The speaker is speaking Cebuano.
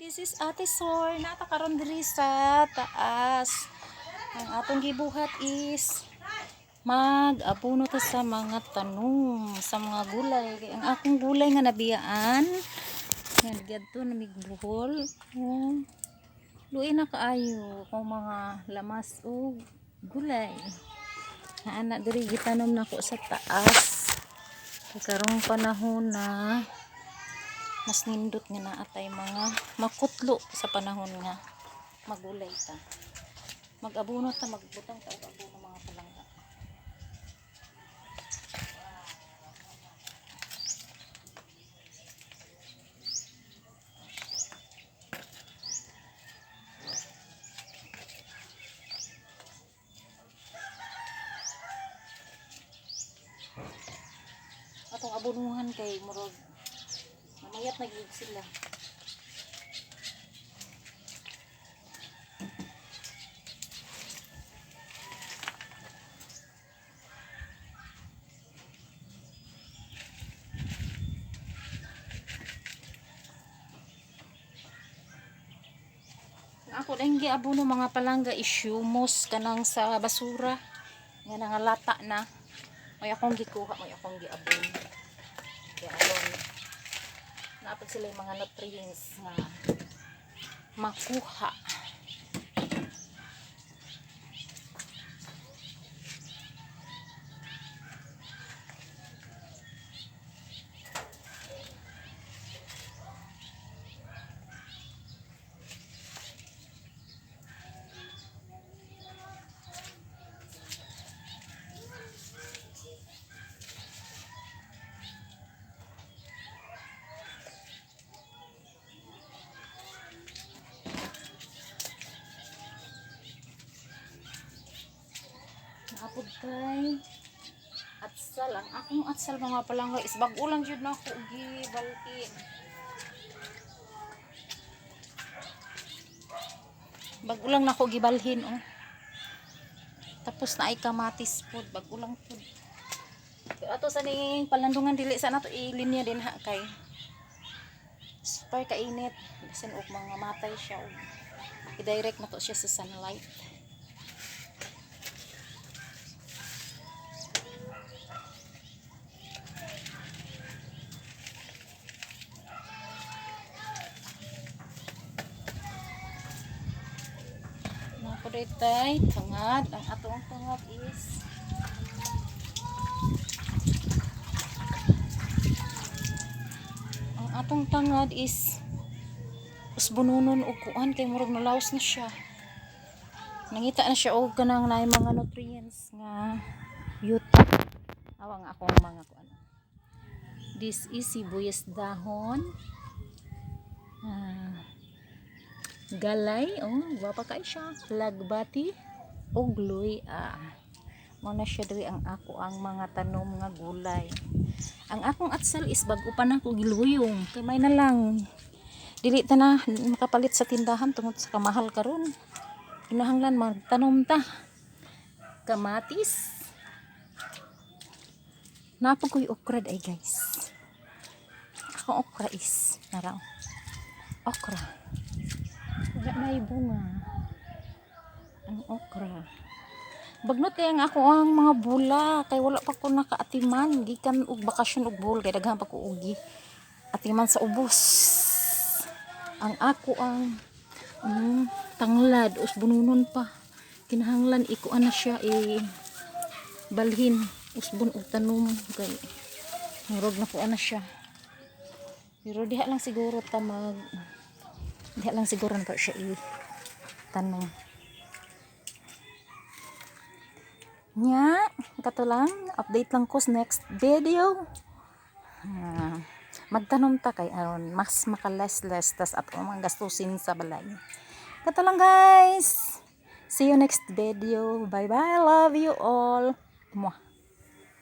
This is Ate Sor. Naa ta karon diri sa taas. Ang atong gibuhat is mag-abuno ta sa mga tanom, sa mga gulay. Kay ang akong gulay nga nabiyaan, nga giadto na mig Bohol. Oh, luoy na kaayo kung mga lamas o gulay. Ana diri gitanom nako sa taas. Kay karong panahon na mas nindot nga naa tay mga makutlo sa panahon nga magulay ta. Mag-abuno ta, magbutang ta og abono, mga palangga. Atong abonuhan kay murag mamayat na gyud sila. Ang ako lang giabono, mga palangga, is humus kanang sa basura nga nangalata na. May akong gikuha, may akong giabono. Kaya aron naa pod sila yung mga nutrients nga makuha. Naa pod kay atsal. Ang akong atsal, mga palangga, is bag-o lang jud nako gibalhin. Bag-o lang nako gibalhin, oh. Tapos naay kamatis pod, bag-o lang pod. Pero ato sa ning palandungan, dili sa nato ilinya din ha kay super kainit. Bisan og mga matay siya og i-direct na to siya sa sunlight. Naa pod tay tangad. Ang atong tangad is usbononon og kuan kay murag nalaos na siya. Nangita na siya og kanang naay mga nutrients nga yuta. Awa nga akong mga kuan. This is sibuyas dahon. Ah, galay, oh, gwapa kay siya. Lagbati ug luya. Mao na siya diri ang ako ang mga tanom nga gulay. Ang akong atsal is bag-o pa nako giluyong. Kay may na lang. Dili ta na makapalit sa tindahan tungod sa kamahal karon. Kinahanglan magtanom ta. Kamatis. Naa pod ko'y okra ay, guys. Akong okra is naraw. Okra. Wala na bunga. Ang okra. Bagnot kay ang ako ang mga bula kay wala pa ko nakaatiman gikan og bakasyon og Bohol kay daghan pa ko og atiman sa ubos. Ang ako ang tanglad usbononon pa. Kinahanglan ikuan na siya i balhin, usbon og tanom kay murag na kuan na siya. Pero diha lang siguro na siya i tanom. Nya, kato lang, update lang ko sa next video. Ah, magtanom ta kay aron mas maka-less-less tas at mga gastusin sa balay. Kato lang, guys. See you next video. Bye bye. Love you all. Mwah.